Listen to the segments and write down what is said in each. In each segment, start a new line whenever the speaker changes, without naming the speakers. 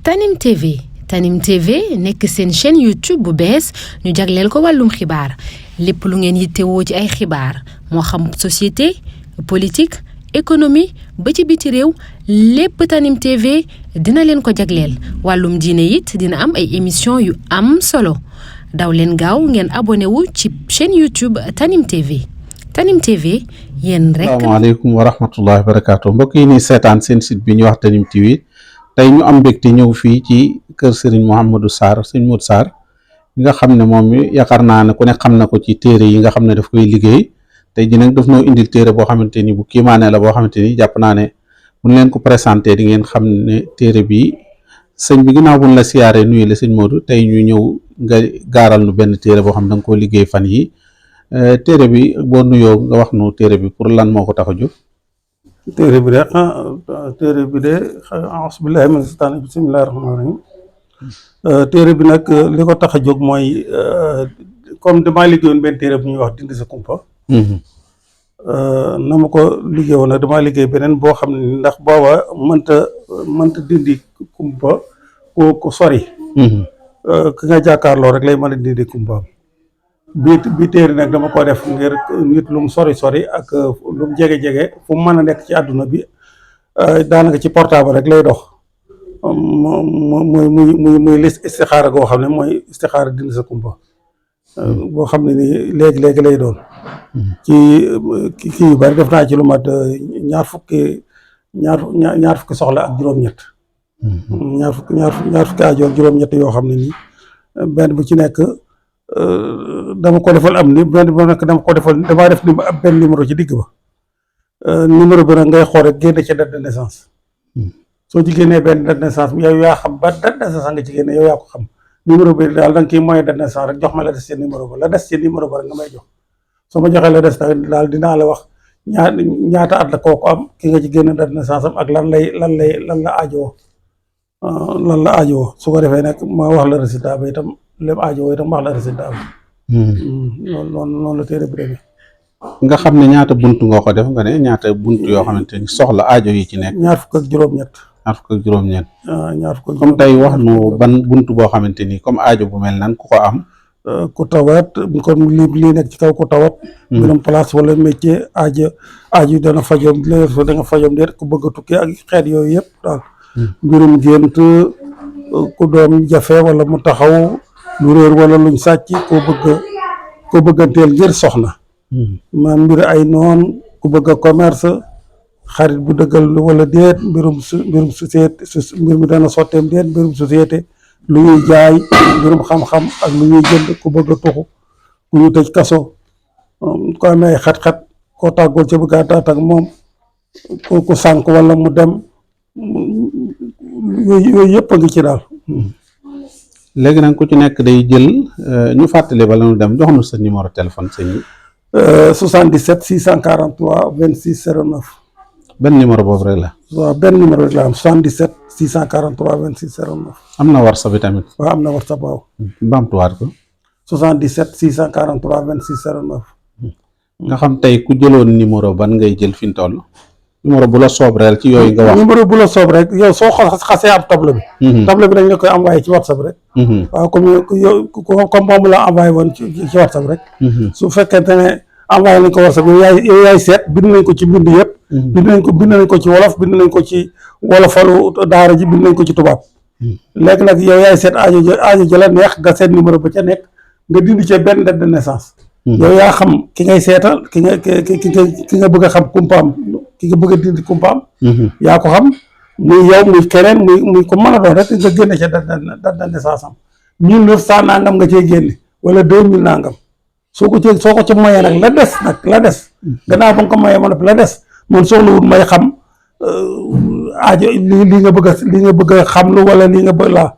Tanim TV Tanim TV nekk seen chaîne YouTube bu bees ñu jagleel ko wàllum xibaar lépp lu ngeen yittewoo ci ay xibaar moo xam société politique économie ba ci biti réew lépp Tanim TV dina leen ko jagleel wàllum diine it dina am ay émission yu am solo daw leen gaaw ngeen abonné wu ci chaîne YouTube Tanim TV Tanim TV yéen rek.
asalaamaaleykum wa rahmatullahi wa barakaatu mbokk yi ni seetaan seen site bi ñu wax Tanim TV tey ñu am mbégte ñëw fii ci kër Serigne Mouhamadou Sarr Serigne Modou Sarr mi nga xam ne moom yaakaar naa ne ku ne xam na ko ci téere yi nga xam ne daf koy liggéey tey ji nag daf noo indil téere boo xamante ni bu kiimaane la boo xamante ni jàpp naa ne buñ leen ko présenté di ngeen xam ne téere bi sëñ bi ginnaaw buñ la siyaaree nuyu la sëñ Modou tey ñu ñëw nga gaaral nu benn téere boo xam ne da nga koo liggéey fan yi téere bi boo nuyoo nga wax nu téere bi pour lan moo ko tax a jóg.
téere bi de bismillahi mina shaytaani bismillahi rahmaani rahim téere bi nag li ko tax a jóg mooy comme damaa liggéeyoon benn téere bu ñuy wax dindi sa kumpa na ma ko liggéeyoon nag damaa liggéey beneen boo xam ne ndax booba mënta dindi kumpa ku sori ki nga jàkkaarloo rek lay mën a dindi kumpaam bi téere nag dama ko def ngir nit lu mu sori ak lu mu jege fu mu mën a nekk ci àdduna bi daanaka ci portable rek lay dox muy istixaara goo xam ne mooy istixaara dindi sa kumpa boo xam ne ni léegi lay doon ci kii yu bari def naa ci lu mat ñaar fukki soxla ak juróom-ñett ñaar fukki aajo ak juróom-ñett yoo xam ne nii benn bu ci nekk dama ko defal am ni benn bu nekk damaa def benn numéro ci digg ba numéro bi nag ngay xool rek génne ca date de naissance soo ci génnee benn date de naissance yow yaa xam ba date de naissance nga ci génne yow yaa ko xam numéro bi daal da nga kii moyen date de naissance rek jox ma la des ci numéro ba la des ci numéro ba rek nga may jox soo ma joxee la des nag daal dinaa la wax ñaata at la kooku am ki nga ci génne date de naissance am ak lan la aajowoo su ko defee nag ma wax la résultat ba itam lépp aajowoo itam wax la résultat bi noonu la téere bi demee.
nga xam ne ñaata buntu nga ko def nga ne ñaata buntu yoo xamante ni soxla aajo yi ci nekk.
ñaar fukk ak juróom-ñett.
comme tey wax nu ban buntu boo xamante ni comme aajo bu mel nan ku ko am.
ku tawat comme lii nekk ci kaw ku tawat. mbirum place wala métier aajo dana fajom léegi da nga fajom déet ku bëgg a tukki ak xeet yooyu yëpp daal. mbirum gént ku doom jafe wala mu taxaw lu réer wala luñ sàcc ko bëgganteel ngir soxna. man mbir ay noon ku bëgg a commerce xarit bu dëggal wala déet mbirum société mbir mi dana sotteem déet mbirum société lu ñuy jaay mbirum xam-xam ak lu ñuy jënd ku bëgg a tuxu ku ñu tëj kaso ko amee ay xat-xat koo tàggool ca bëgg a taat ak moom ku sànk wala mu dem yooyu yëpp a ngi ci daal.
léegi nag ku ci nekk day jël ñu fàttali bala ñu dem jox nu sa numéro téléphone sëñ bi.
77 643 26 09.
benn numéro boobu rek la.
waaw benn numéro rek la am 77 643 26 09.
am na WhatsApp bi tamit.
waaw am na WhatsApp waaw.
bamtuwaat ko.
77 643 26 09.
nga xam tey ku jëloon numéro ban ngay jël fi mu toll. numéro bu la soob rek ci yooyu nga wax. numéro
bu la soob rek yow soo xasee am table bi. table bi dañ la koy envoyé ci WhatsApp rek. waaw comme moom la envoyé woon ci WhatsApp rek. su fekkente ne envoyé nañ ko WhatsApp yow yaay seet bind nañ ko ci mbind yëpp. bind nañ ko ci wolof bind nañ ko ci wolofalu daara ji bind nañ ko ci tubaab. léegi nag yow yaay seet aajo ja la neex nga seet numéro ba ca nekk nga dindi ca benn date de naissance. yow yaa xam ki ngay seetal ki nga bëgg a xam kumpaam ki nga bëgg a dindi kumpaam. yaa ko xam muy yow muy keneen muy ko mën a doon rek nga génne ca date de naissance am 1900 nangam nga cee génne wala 2000 nangam soo ko ca mayee nag la des gannaaw ba nga ko mayee ma la des man soxlawul may xam aajo li nga bëgg a xam lu wala li nga bëgg laa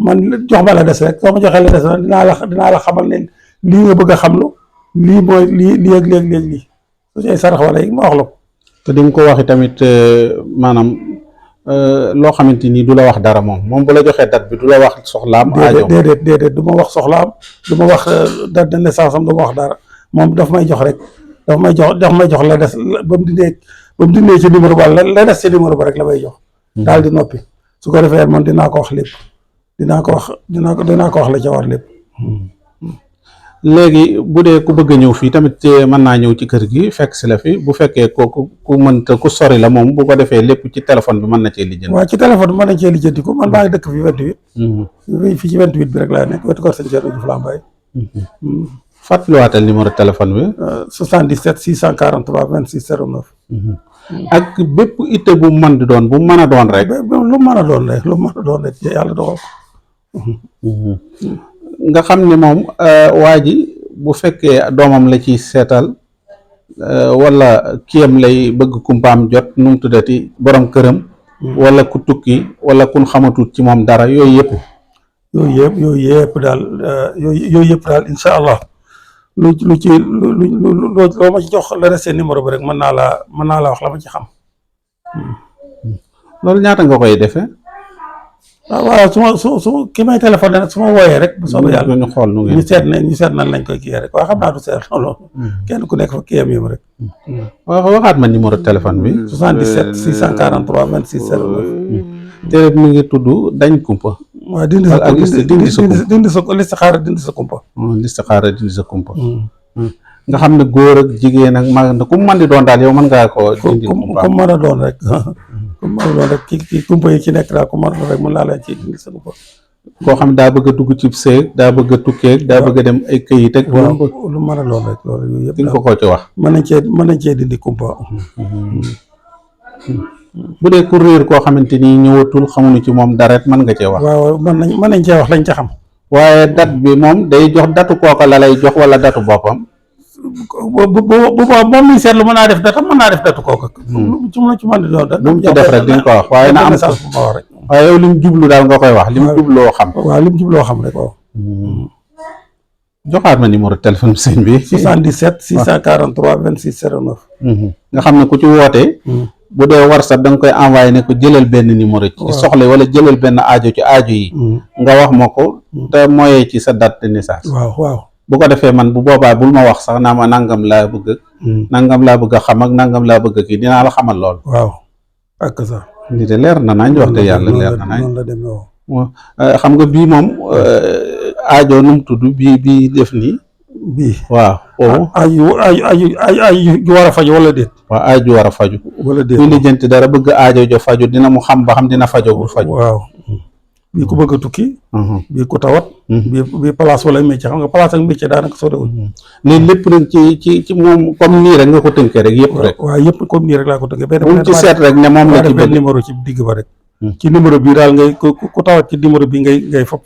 man jox ma la des rek soo ma joxee la des nag dinaa la xamal ne lii nga bëgg a xam lu lii mooy lii ak léeg-léeg lii su cay sarax wala yi ma wax la ko.
te di nga ko waxi tamit maanaam loo xamante ni du la wax dara moom bu la joxee date bi du la wax soxlaam. aajo
déedéet du ma wax soxlaam du ma wax date de naissance am du ma wax dara moom daf may jox rek daf may jox la des ba mu dindee ci numéro ba la des ci numéro ba rek la may jox. daal di noppi su ko defee man dinaa ko wax lépp dinaa ko wax la ca war lépp.
léegi bu dee ku bëgg a ñëw fii tamit mën naa ñëw ci kër gi fekk si la fi bu fekkee kooku ku mënta ku sori la moom bu ko defee lépp ci téléphone bi mën na cee lijjanti.
waaw ci téléphone bi mën nañ cee lijjanti ko man maa ngi dëkk fi 28. fii ci 28 bi rek laa nekk wetu kër sëñ Thierno Diouf Lambaye.
fàttaliwaatal numéro téléphone bi.
77 643 26 09.
ak bépp itte bu mën di doon bu mën a doon rek.
lu mën a doon rek yàlla doxal ko.
nga xam ne moom waa ji bu fekkee doomam la ci seetal wala kiyam lay bëgg kumpaam jot nu mu tuddati borom këram. wala ku tukki wala kun xamatut ci moom dara yooyu yëpp.
yooyu yëpp daal incha allah loo ma ci jox la resté numéro bi rek mën naa la wax la ma ci xam.
loolu ñaata nga koy defee.
waaw su ki may téléphoné nag su ma wooyee rek bu soobee yàlla
ñu xool nu ngeen
ñu seet nan lañ koy kii rek waaye xam naa du seet loolu kenn ku nekk fa kiyam yëm rek.
waaw waxaat ma numéro téléphone bi.
77 643 26 09.
te mi ngi tudd dañ kumpa.
waaw dindi sa kumpa.
listixaara dindi sa kumpa. nga xam ne góor ak jigéen ak mag ku mu mën di doon daal yow mën ngaa ko dindi kumpa
ku mën a doon rek ku mën a doon rek ki kumpa yi ci nekk daal ku mën a doon rek mën laa leen ci dindi sa kumpa.
koo xam daa bëgg a dugg ci seeg daa bëgg a tukkeeg daa bëgg a dem ay këyit ak
lu mën a doon rek loolu yooyu yëpp
di nga ko ci wax
mën nañ cee dindi kumpa.
bu dee ku réer koo xamante ni ñëwatul xamuñu ci moom dara mën nga cee wax.
waaw mën nañ cee wax lañ ca xam.
waaye date bi moom day jox datu kooka la lay jox wala datu boppam.
bu moom mi seetlu mën naa def data mën naa def datu kooka. lu ci mën di doon
lu mu ci def rek di nga ko wax waaye na am
message bu ma wax rek.
waaye yow li mu jublu daal nga koy wax li mu jubloo xam.
waaw li mu jubloo xam rek waaw.
joxaat ma numéro téléphone sëñ bi.
77 643 26 09.
nga xam ne ku ci wootee. bu dee WhatsApp da nga koy envoyé ne ko jëlal benn numéro ci soxla wala jëlal benn aajo ci aajo yi. nga wax ma ko te mooyee ci sa date de naissance.
waaw
bu ko defee man bu boobaa bul ma wax sax naa ma nangam laa bëgg. nangam laa bëgg a xam ak nangam laa bëgg kii dinaa la xamal lool.
waaw ak ça.
lii de leer na nañ wax de yàlla leer na nañ.
noonu la demee waaw.
xam nga bii moom aajo nu mu tudd bii def nii.
bii
waaw.
aju ju war a faju wala déet.
waaw aajo ju war a faju.
wala déet
kuy lijjanti dara bëgg aajo jo faju dina mu xam ba xam dina fajoo bu faju.
waaw bii ku bëgg a tukki. bii ku tawat. bii place wala métier xam nga place ak métier daanaka soo dewul.
lii lépp nag ci moom comme nii rek nga ko tënkee rek yëpp rek.
waaw yëpp comme nii rek laa ko tënkee.
bu ci seet rek ne moom la ci
benn numéro ci digg ba rek. ci numéro bii daal ngay ku tawat ci numéro bi ngay fop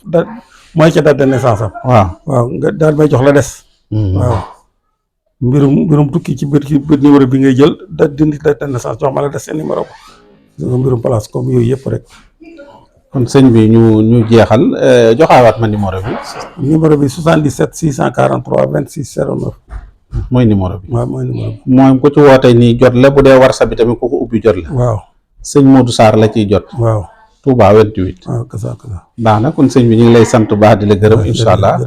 mooy ca date de naissance am. waaw nga daal may jox la des. waaw mbirum tukki ci biir numéro bi ngay jël dindi date de naissance jox ma la des seen numéro ko mbirum place comme yooyu yëpp rek.
kon sëñ bi ñu jeexal joxaawaat ma numéro bi.
numéro bi 77 643 26 09.
mooy numéro bi.
waaw mooy numéro bi.
moom ku ci woote nii jot la bu dee WhatsApp bi tamit ku ko ubbi jot la.
waaw
sëñ Modou Sarr la ciy jot.
waaw
Touba 28.
waaw kasa.
baax na kon sëñ bi ñu ngi lay sant baax di la gërëm incha allah.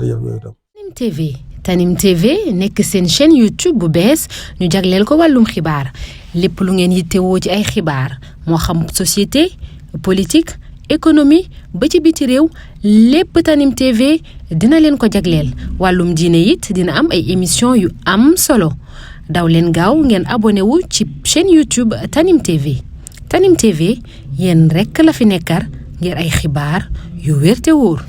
Tanim TV nekk seen chaîne YouTube bu bees ñu jagleel ko wàllum xibaar lépp lu ngeen yittewoo ci ay xibaar moo xam société politique économie ba ci biti réew lépp Tanim TV dina leen ko jagleel wàllum diine it dina am ay émission yu am solo daw leen gaaw ngeen abonné wu ci chaîne YouTube Tanim TV Tanim TV yéen rekk la fi nekkar ngir ay xibaar yu wér te wóor.